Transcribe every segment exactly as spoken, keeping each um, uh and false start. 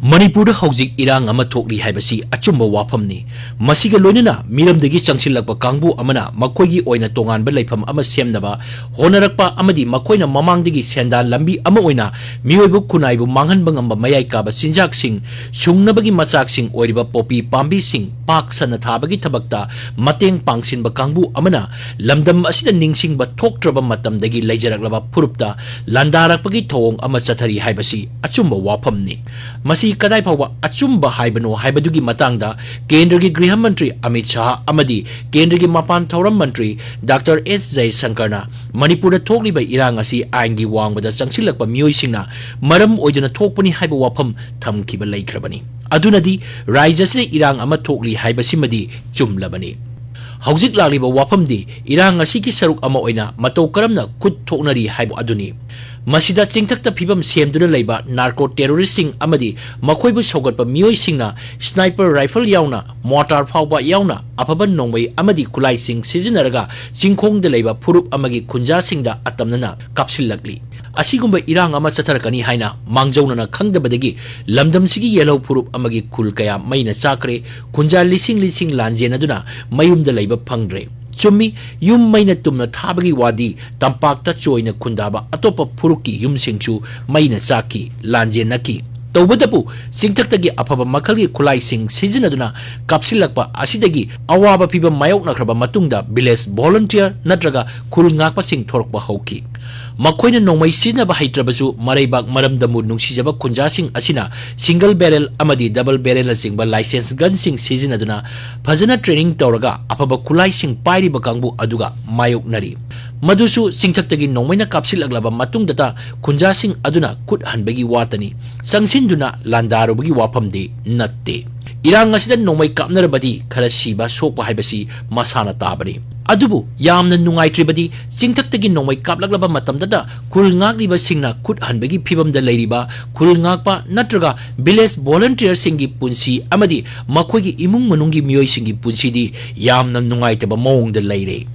ꯃꯅꯤꯄꯨꯔꯗ ꯍꯧꯖꯤꯛ ꯏꯔꯥꯡ ꯑꯃ ꯊꯣꯛꯂꯤ ꯍꯥꯏꯕꯁꯤ ꯑꯆꯨꯝꯕ ꯋꯥꯐꯝꯅꯤ꯫ ꯃꯁꯤꯒ ꯂꯣꯏꯅꯅ ꯃꯤꯔꯝꯗꯒꯤ ꯆꯪꯁꯤꯜꯂꯛꯄ ꯀꯥꯡꯕꯨ ꯑꯃꯅ ꯃꯈꯣꯏꯒꯤ ꯑꯣꯏꯅ ꯇꯣꯉꯥꯟꯕ ꯂꯩꯐꯝ ꯑꯃ ꯁꯦꯝꯅꯕ ꯍꯣꯠꯅꯔꯛꯄ ꯑꯃꯗꯤ ꯃꯈꯣꯏꯅ ꯃꯃꯥꯡꯗꯒꯤ ꯁꯦꯟꯗꯥꯟ ꯂꯝꯕꯤ ꯑꯃ ꯑꯣꯏꯅ ꯃꯤꯑꯣꯏꯕ ꯈꯨꯟꯅꯥꯏꯕꯨ ꯃꯥꯡꯍꯟꯕ ꯉꯝꯕ ꯃꯌꯥꯏ ꯀꯥꯕ ꯆꯤꯟꯖꯥꯛꯁꯤꯡ ꯁꯨꯡꯅꯕꯒꯤ ꯃꯆꯥꯛꯁꯤꯡ ꯑꯣꯏꯔꯤꯕ ꯄꯣꯄꯤ ꯄꯥꯝꯕꯤꯁꯤꯡ ꯄꯥꯛ ꯁꯟꯅ ꯊꯥꯕꯒꯤ ꯊꯕꯛꯇ ꯃꯇꯦꯡ ꯄꯥꯡꯁꯤꯟꯕ ꯀꯥꯡꯕꯨ ꯑꯃꯅ ꯂꯝꯗꯝ ꯑꯁꯤꯗ ꯅꯤꯡꯁꯤꯡꯕ ꯊꯣꯛꯇ꯭ꯔꯕ ꯃꯇꯝꯗꯒꯤ ꯂꯩꯖꯔꯛꯂꯕ ꯐꯨꯔꯨꯞꯇ ꯂꯥꯟꯗꯥꯔꯛꯄꯒꯤ ꯊꯧꯑꯣꯡ ꯑꯃ ꯆꯠꯊꯔꯤ ꯍꯥꯏꯕꯁꯤ ꯑꯆꯨꯝꯕ ꯋꯥꯐꯝꯅꯤ꯫ ꯃꯁꯤ ꯀꯗꯥꯏ ꯐꯥꯎꯕ ꯑꯆꯨꯝꯕ ꯍꯥꯏꯕꯅꯣ ꯍꯥꯏꯕꯗꯨꯒꯤ ꯃꯇꯥꯡꯗ ꯀꯦꯟꯗ꯭ꯔꯒꯤ ꯒ꯭ꯔꯤꯍ ꯃꯟꯇ꯭ꯔꯤ ꯑꯃꯤꯠ ꯁꯥꯍ ꯑꯃꯗꯤ ꯀꯦꯟꯗ꯭ꯔꯒꯤ ꯃꯄꯥꯟ ꯊꯧꯔꯝ ꯃꯟꯇ꯭ꯔꯤ ꯗꯥꯛꯇꯔ ꯑꯦꯁ ꯖꯌꯁꯪꯀꯔꯅ ꯃꯅꯤꯄꯨꯔꯗ ꯊꯣꯛꯂꯤꯕ ꯏꯔꯥꯡ ꯑꯁꯤ ꯑꯥꯏꯟꯒꯤ ꯋꯥꯡꯃꯗ ꯆꯪꯁꯤꯜꯂꯛꯄ ꯃꯤꯑꯣꯏꯁꯤꯡꯅ ꯃꯔꯝ ꯑꯣꯏꯗꯨꯅ ꯊꯣꯛꯄꯅꯤ ꯍꯥꯏꯕ ꯋꯥꯐꯝ ꯊꯝꯈꯤꯕ ꯂꯩꯈ꯭ꯔꯕꯅꯤ꯫ ꯑꯗꯨꯅꯗꯤ ꯔꯥꯖ꯭ꯌ ꯑꯁꯤꯗ ꯏꯔꯥꯡ ꯑꯃ ꯊꯣꯛꯂꯤ ꯍꯥꯏꯕꯁꯤꯃꯗꯤ ꯆꯨꯝꯂꯕꯅꯤ꯫ ꯍꯧꯖꯤꯛ ꯂꯥꯛꯂꯤꯕ ꯋꯥꯐꯝꯗꯤ ꯏꯔꯥꯡ ꯑꯁꯤꯒꯤ ꯁꯔꯨꯛ ꯑꯃ ꯑꯣꯏꯅ ꯃꯇꯧ ꯀꯔꯝꯅ ꯈꯨꯠ ꯊꯣꯛꯅꯔꯤ ꯍꯥꯏꯕ ꯑꯗꯨꯅꯤ꯫ ꯃꯁꯤꯗ ꯆꯤꯡꯊꯛꯇ ꯐꯤꯕꯝ ꯁꯦꯝꯗꯨꯅ ꯂꯩꯕ ꯅꯥꯔꯀꯣ ꯇꯦꯔꯣꯔꯤꯁ꯭ꯠꯁꯤꯡ ꯑꯃꯗꯤ ꯃꯈꯣꯏꯕꯨ ꯁꯧꯒꯠꯄ ꯃꯤꯑꯣꯏꯁꯤꯡꯅ ꯁ꯭ꯅꯥꯏꯄꯔ ꯔꯥꯏꯐꯜ ꯌꯥꯎꯅ ꯃꯣꯔꯇꯥꯔ ꯐꯥꯎꯕ ꯌꯥꯎꯅ ꯑꯐꯕ ꯅꯣꯡꯃꯩ ꯑꯃꯗꯤ ꯈꯨꯠꯂꯥꯏꯁꯤꯡ ꯁꯤꯖꯤꯟꯅꯔꯒ ꯆꯤꯡꯈꯣꯡꯗ ꯂꯩꯕ ꯐꯨꯔꯨꯞ ꯑꯃꯒꯤ ꯈꯨꯟꯖꯥꯁꯤꯡꯗ ꯑꯇꯝꯅꯅ ꯀꯥꯞꯁꯤꯜꯂꯛꯂꯤ꯫ ꯑꯁꯤꯒꯨꯝꯕ ꯏꯔꯥꯡ ꯑꯃ ꯆꯠꯊꯔꯛꯀꯅꯤ ꯍꯥꯏꯅ ꯃꯥꯡꯖꯧꯅꯅ ꯈꯪꯗꯕꯗꯒꯤ ꯂꯝꯗꯝꯁꯤꯒꯤ ꯌꯦꯜꯍꯧ ꯐꯨꯔꯨꯞ ꯑꯃꯒꯤ ꯈꯨꯜ ꯀꯌꯥ ꯃꯩꯅ ꯆꯥꯛꯈ꯭ꯔꯦ, ꯈꯨꯟꯖꯥ ꯂꯤꯁꯤꯡ ꯂꯤꯁꯤꯡ ꯂꯥꯟꯖꯦꯟꯅꯗꯨꯅ ꯃꯌꯨꯝꯗ ꯂꯩꯕ ꯐꯪꯗ꯭ꯔꯦ꯫ ꯆꯨꯝꯃꯤ, ꯌꯨꯝ ꯃꯩꯅ ꯇꯨꯝꯅ ꯊꯥꯕꯒꯤ ꯋꯥꯗꯤ ꯇꯝꯄꯥꯛꯇ ꯆꯣꯏꯅ ꯈꯨꯟꯗꯥꯕ ꯑꯇꯣꯞꯄ ꯐꯨꯔꯨꯞꯀꯤ ꯌꯨꯝꯁꯤꯡꯁꯨ ꯃꯩꯅ ꯆꯥꯛꯈꯤ, ꯂꯥꯟꯖꯦꯟꯅꯈꯤ꯫ ꯇꯧꯕꯇꯕꯨ, ꯆꯤꯡꯊꯛꯇꯒꯤ ꯑꯐꯕ ꯃꯈꯜꯒꯤ ꯈꯨꯠꯂꯥꯏꯁꯤꯡ ꯁꯤꯖꯤꯟꯅꯗꯨꯅ ꯀꯥꯞꯁꯤꯜꯂꯛꯄ ꯑꯁꯤꯗꯒꯤ ꯑꯋꯥꯕ ꯐꯤꯚꯝ ꯃꯥꯌꯣꯛꯅꯈ꯭ꯔꯕ ꯃꯇꯨꯡꯗ village volunteer ꯅꯠꯇ꯭ꯔꯒ ꯈꯨꯜ ꯉꯥꯛꯄꯁꯤꯡ ꯊꯣꯔꯛꯄ ꯍꯧꯈꯤ꯫ ꯃꯈꯣꯏꯅ ꯅꯣꯡꯃꯩ ꯁꯤꯖꯤꯟꯅꯕ ꯍꯩꯇ꯭ꯔꯕꯁꯨ, ꯃꯔꯩꯕꯥꯛ ꯃꯔꯝꯗꯝꯕꯨ ꯅꯨꯡꯁꯤꯖꯕ ꯈꯨꯟꯖꯥꯁꯤꯡ ꯑꯁꯤꯅ single barrel ꯑꯃꯗꯤ double barrelꯅꯆꯤꯡꯕ licensed gunꯁꯤꯡ ꯁꯤꯖꯤꯟꯅꯗꯨꯅ ꯐꯖꯅ training ꯇꯧꯔꯒ ꯑꯐꯕ ꯈꯨꯠꯂꯥꯏꯁꯤꯡ ꯄꯥꯏꯔꯤꯕ ꯀꯥꯡꯕꯨ ꯑꯗꯨꯒ ꯃꯥꯌꯣꯛꯅꯔꯤ꯫ ꯃꯗꯨꯁꯨ ꯆꯤꯡꯊꯛꯇꯒꯤ ꯅꯣꯡꯃꯩꯅ ꯀꯥꯞꯁꯤꯜꯂꯛꯂꯕ ꯃꯇꯨꯡꯗꯇ ꯈꯨꯟꯖꯥꯁꯤꯡ ꯑꯗꯨꯅ ꯈꯨꯠ ꯍꯟꯕꯒꯤ ꯋꯥꯇꯅꯤ꯫ ꯆꯪꯁꯤꯟꯗꯨꯅ ꯂꯥꯟꯗꯥꯔꯨꯕꯒꯤ ꯋꯥꯐꯝꯗꯤ ꯅꯠꯇꯦ꯫ ꯏꯔꯥꯡ ꯑꯁꯤꯗ ꯅꯣꯡꯃꯩ ꯀꯥꯞꯅꯔꯕꯗꯤ ꯈꯔ ꯁꯤꯕ ꯁꯣꯛꯄ ꯍꯥꯏꯕꯁꯤ ꯃꯁꯥꯅ ꯇꯥꯕꯅꯤ꯫ ꯑꯗꯨꯕꯨ ꯌꯥꯝꯅ ꯅꯨꯡꯉꯥꯏꯇ꯭ꯔꯤꯕꯗꯤ, ꯆꯤꯡꯊꯛꯇꯒꯤ ꯅꯣꯡꯃꯩ ꯀꯥꯞꯂꯛꯂꯕ ꯃꯇꯝꯗꯇ ꯈꯨꯜ ꯉꯥꯛꯂꯤꯕꯁꯤꯡꯅ ꯈꯨꯠ ꯍꯟꯕꯒꯤ ꯐꯤꯚꯝꯗ ꯂꯩꯔꯤꯕ ꯈꯨꯜ ꯉꯥꯛꯄ ꯅꯠꯇ꯭ꯔꯒ village volunteerꯁꯤꯡꯒꯤ ꯄꯨꯟꯁꯤ ꯑꯃꯗꯤ ꯃꯈꯣꯏꯒꯤ ꯏꯃꯨꯡ ꯃꯅꯨꯡꯒꯤ ꯃꯤꯑꯣꯏꯁꯤꯡꯒꯤ ꯄꯨꯟꯁꯤꯗꯤ ꯌꯥꯝꯅ ꯅꯨꯡꯉꯥꯏꯇꯕ ꯃꯑꯣꯡꯗ ꯂꯩꯔꯦ꯫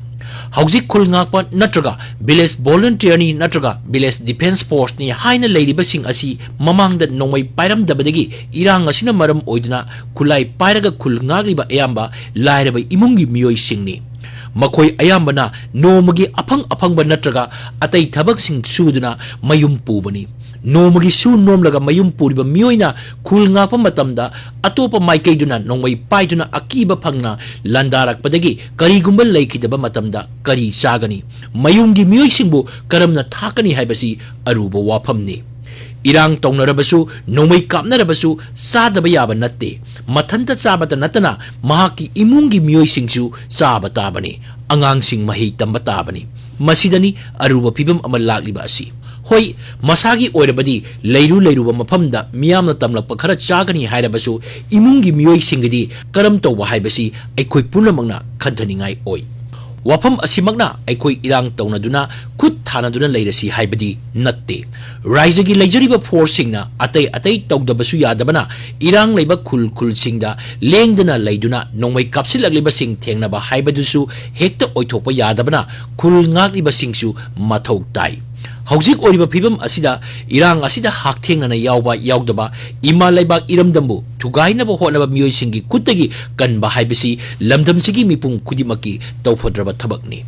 ꯍꯧꯖꯤꯛ ꯈꯨꯜ ꯉꯥꯛꯄ ꯅꯠꯇ꯭ꯔꯒ village volunteerꯅꯤ ꯅꯠꯇ꯭ꯔꯒ village defence forceꯅꯤ ꯍꯥꯏꯅ ꯂꯩꯔꯤꯕꯁꯤꯡ ꯑꯁꯤ ꯃꯃꯥꯡꯗ ꯅꯣꯡꯃꯩ ꯄꯥꯏꯔꯝꯗꯕꯗꯒꯤ ꯏꯔꯥꯡ ꯑꯁꯤꯅ ꯃꯔꯝ ꯑꯣꯏꯗꯨꯅ ꯈꯨꯠꯂꯥꯏ ꯄꯥꯏꯔꯒ ꯈꯨꯜ ꯉꯥꯛꯂꯤꯕ ꯑꯌꯥꯝꯕ ꯂꯥꯏꯔꯕ ꯏꯃꯨꯡꯒꯤ ꯃꯤꯑꯣꯏꯁꯤꯡꯅꯤ꯫ ꯃꯈꯣꯏ ꯑꯌꯥꯝꯕꯅ ꯅꯣꯡꯃꯒꯤ ꯑꯐꯪ ꯑꯐꯪꯕ ꯅꯠꯇ꯭ꯔꯒ ꯑꯇꯩ ꯊꯕꯛꯁꯤꯡ ꯁꯨꯗꯨꯅ ꯃꯌꯨꯝ ꯄꯨꯕꯅꯤ꯫ ꯅꯣꯡꯃꯒꯤ ꯁꯨ ꯅꯣꯝꯂꯒ ꯃꯌꯨꯝ ꯄꯨꯔꯤꯕ ꯃꯤꯑꯣꯏꯅ ꯈꯨꯜ ꯉꯥꯛꯄ ꯃꯇꯝꯗ ꯑꯇꯣꯞꯄ ꯃꯥꯏꯀꯩꯗꯨꯅ ꯅꯣꯡꯃꯩ ꯄꯥꯏꯗꯨꯅ ꯑꯀꯤꯕ ꯐꯪꯅ ꯂꯥꯟꯗꯥꯔꯛꯄꯗꯒꯤ ꯀꯔꯤꯒꯨꯝꯕ ꯂꯩꯈꯤꯗꯕ ꯃꯇꯝꯗ ꯀꯔꯤ ꯆꯥꯒꯅꯤ? ꯃꯌꯨꯝꯒꯤ ꯃꯤꯑꯣꯏꯁꯤꯡꯕꯨ ꯀꯔꯝꯅ ꯊꯥꯛꯀꯅꯤ ꯍꯥꯏꯕꯁꯤ ꯑꯔꯨꯕ ꯋꯥꯐꯝꯅꯤ꯫ ꯏꯔꯥꯡ ꯇꯧꯅꯔꯕꯁꯨ, ꯅꯣꯡꯃꯩ ꯀꯥꯞꯅꯔꯕꯁꯨ ꯆꯥꯗꯕ ꯌꯥꯕ ꯅꯠꯇꯦ꯫ ꯃꯊꯟꯇ ꯆꯥꯕꯇ ꯅꯠꯇꯅ ꯃꯍꯥꯛꯀꯤ ꯏꯃꯨꯡꯒꯤ ꯃꯤꯑꯣꯏꯁꯤꯡꯁꯨ ꯆꯥꯕ ꯇꯥꯕꯅꯤ, ꯑꯉꯥꯡꯁꯤꯡ ꯃꯍꯩ ꯇꯝꯕ ꯇꯥꯕꯅꯤ꯫ ꯃꯁꯤꯗꯅꯤ ꯑꯔꯨꯕ ꯐꯤꯕꯝ ꯑꯃ ꯂꯥꯛꯂꯤꯕ ꯑꯁꯤ꯫ ꯍꯣꯏ, ꯃꯁꯥꯒꯤ ꯑꯣꯏꯔꯕꯗꯤ ꯂꯩꯔꯨ ꯂꯩꯔꯨꯕ ꯃꯐꯝꯗ ꯃꯤꯌꯥꯝꯅ ꯇꯝꯂꯛꯄ ꯈꯔ ꯆꯥꯒꯅꯤ ꯍꯥꯏꯔꯕꯁꯨ, ꯏꯃꯨꯡꯒꯤ ꯃꯤꯑꯣꯏꯁꯤꯡꯒꯤꯗꯤ ꯀꯔꯝ ꯇꯧꯕ ꯍꯥꯏꯕꯁꯤ ꯑꯩꯈꯣꯏ ꯄꯨꯝꯅꯃꯛꯅ ꯈꯟꯊꯅꯤꯡꯉꯥꯏ ꯑꯣꯏ꯫ ꯋꯥꯐꯝ ꯑꯁꯤꯃꯛꯅ ꯑꯩꯈꯣꯏ ꯏꯔꯥꯡ ꯇꯧꯅꯗꯨꯅ ꯈꯨꯠ ꯊꯥꯅꯗꯨꯅ ꯂꯩꯔꯁꯤ ꯍꯥꯏꯕꯗꯤ ꯅꯠꯇꯦ꯫ ꯔꯥꯏꯖꯒꯤ ꯂꯩꯖꯔꯤꯕ ꯐꯣꯔꯁꯁꯤꯡꯅ ꯑꯇꯩ ꯑꯇꯩ ꯇꯧꯗꯕꯁꯨ ꯌꯥꯗꯕꯅ ꯏꯔꯥꯡ ꯂꯩꯕ ꯈꯨꯜ ꯈꯨꯜꯁꯤꯡꯗ ꯂꯦꯡꯗꯅ ꯂꯩꯗꯨꯅ ꯅꯣꯡꯃꯩ ꯀꯥꯞꯁꯤꯜꯂꯛꯂꯤꯕꯁꯤꯡ ꯊꯦꯡꯅꯕ ꯍꯥꯏꯕꯗꯨꯁꯨ ꯍꯦꯛꯇ ꯑꯣꯏꯊꯣꯛꯄ ꯌꯥꯗꯕꯅ ꯈꯨꯜ ꯉꯥꯛꯂꯤꯕꯁꯤꯡꯁꯨ ꯃꯊꯧ ꯇꯥꯏ꯫ ꯍꯧꯖꯤꯛ ꯑꯣꯏꯔꯤꯕ ꯐꯤꯕꯝ ꯑꯁꯤꯗ ꯏꯔꯥꯡ ꯑꯁꯤꯗ ꯍꯛꯊꯦꯡꯅꯅ ꯌꯥꯎꯕ ꯌꯥꯎꯗꯕ, ꯏꯃꯥ ꯂꯩꯕꯥꯛ ꯏꯔꯝꯗꯝꯕꯨ ꯊꯨꯒꯥꯏꯅꯕ ꯍꯣꯠꯅꯕ ꯃꯤꯑꯣꯏꯁꯤꯡꯒꯤ ꯈꯨꯠꯇꯒꯤ ꯀꯟꯕ ꯍꯥꯏꯕꯁꯤ ꯂꯝꯗꯝꯁꯤꯒꯤ ꯃꯤꯄꯨꯝ ꯈꯨꯗꯤꯡꯃꯛꯀꯤ ꯇꯧꯐꯗ꯭ꯔꯕ ꯊꯕꯛꯅꯤ꯫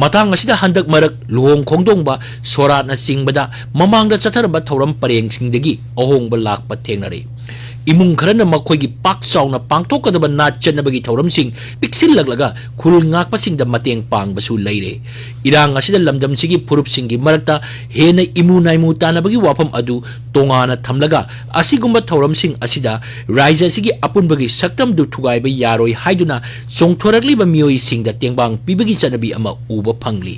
ꯃꯇꯥꯡ ꯑꯁꯤꯗ ꯍꯟꯗꯛ ꯃꯔꯛ ꯂꯨꯍꯣꯡ ꯈꯣꯡꯗꯣꯡꯕ, ꯁꯣꯔꯥꯠꯅꯆꯤꯡꯕꯗ ꯃꯃꯥꯡꯗ ꯆꯠꯊꯔꯝꯕ ꯊꯧꯔꯝ ꯄꯔꯦꯡꯁꯤꯡꯗꯒꯤ ꯑꯍꯣꯡꯕ ꯂꯥꯛꯄ ꯊꯦꯡꯅꯔꯦ꯫ ꯏꯃꯨꯡ ꯈꯔꯅ ꯃꯈꯣꯏꯒꯤ ꯄꯥꯛ ꯆꯥꯎꯅ ꯄꯥꯡꯊꯣꯛꯀꯗꯕ ꯅꯥꯠ ꯆꯠꯅꯕꯒꯤ ꯊꯧꯔꯝꯁꯤꯡ ꯄꯤꯛꯁꯤꯜꯂꯛꯂꯒ ꯈꯨꯜ ꯉꯥꯛꯄꯁꯤꯡꯗ ꯃꯇꯦꯡ ꯄꯥꯡꯕꯁꯨ ꯂꯩꯔꯦ꯫ ꯏꯔꯥꯡ ꯑꯁꯤꯗ ꯂꯝꯗꯝꯁꯤꯒꯤ ꯐꯨꯔꯨꯞꯁꯤꯡꯒꯤ ꯃꯔꯛꯇ ꯍꯦꯟꯅ ꯏꯃꯨ ꯅꯥꯏꯃꯨ ꯇꯥꯟꯅꯕꯒꯤ ꯋꯥꯐꯝ ꯑꯗꯨ ꯇꯣꯉꯥꯟꯅ ꯊꯝꯂꯒ, ꯑꯁꯤꯒꯨꯝꯕ ꯊꯧꯔꯝꯁꯤꯡ ꯑꯁꯤꯗ ꯔꯥꯏꯖ ꯑꯁꯤꯒꯤ ꯑꯄꯨꯟꯕꯒꯤ ꯁꯛꯇꯝꯗꯨ ꯊꯨꯒꯥꯏꯕ ꯌꯥꯔꯣꯏ ꯍꯥꯏꯗꯨꯅ ꯆꯣꯡꯊꯣꯔꯛꯂꯤꯕ ꯃꯤꯑꯣꯏꯁꯤꯡꯗ ꯇꯦꯡꯕꯥꯡ ꯄꯤꯕꯒꯤ ꯆꯠꯅꯕꯤ ꯑꯃ ꯎꯕ ꯐꯪꯂꯤ꯫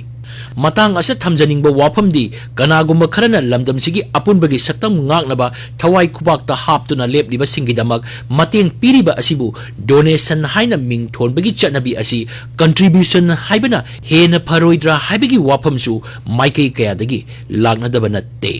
ꯃꯇꯥꯡ ꯑꯁꯤꯗ ꯊꯝꯖꯅꯤꯡꯕ ꯋꯥꯐꯝꯗꯤ, ꯀꯅꯥꯒꯨꯝꯕ ꯈꯔꯅ ꯂꯝꯗꯝꯁꯤꯒꯤ ꯑꯄꯨꯟꯕꯒꯤ ꯁꯛꯇꯝ ꯉꯥꯛꯅꯕ ꯊꯋꯥꯏ ꯈꯨꯕꯥꯛꯇ ꯍꯥꯞꯇꯨꯅ ꯂꯦꯞꯂꯤꯕꯁꯤꯡꯒꯤꯗꯃꯛ ꯃꯇꯦꯡ ꯄꯤꯔꯤꯕ ꯑꯁꯤꯕꯨ donation ꯍꯥꯏꯅ ꯃꯤꯡ ꯊꯣꯟꯕꯒꯤ ꯆꯠꯅꯕꯤ ꯑꯁꯤ contribution ꯍꯥꯏꯕꯅ ꯍꯦꯟꯅ ꯐꯔꯣꯏꯗ꯭ꯔꯥ ꯍꯥꯏꯕꯒꯤ ꯋꯥꯐꯝꯁꯨ ꯃꯥꯏꯀꯩ ꯀꯌꯥꯗꯒꯤ ꯂꯥꯛꯅꯗꯕ ꯅꯠꯇꯦ꯫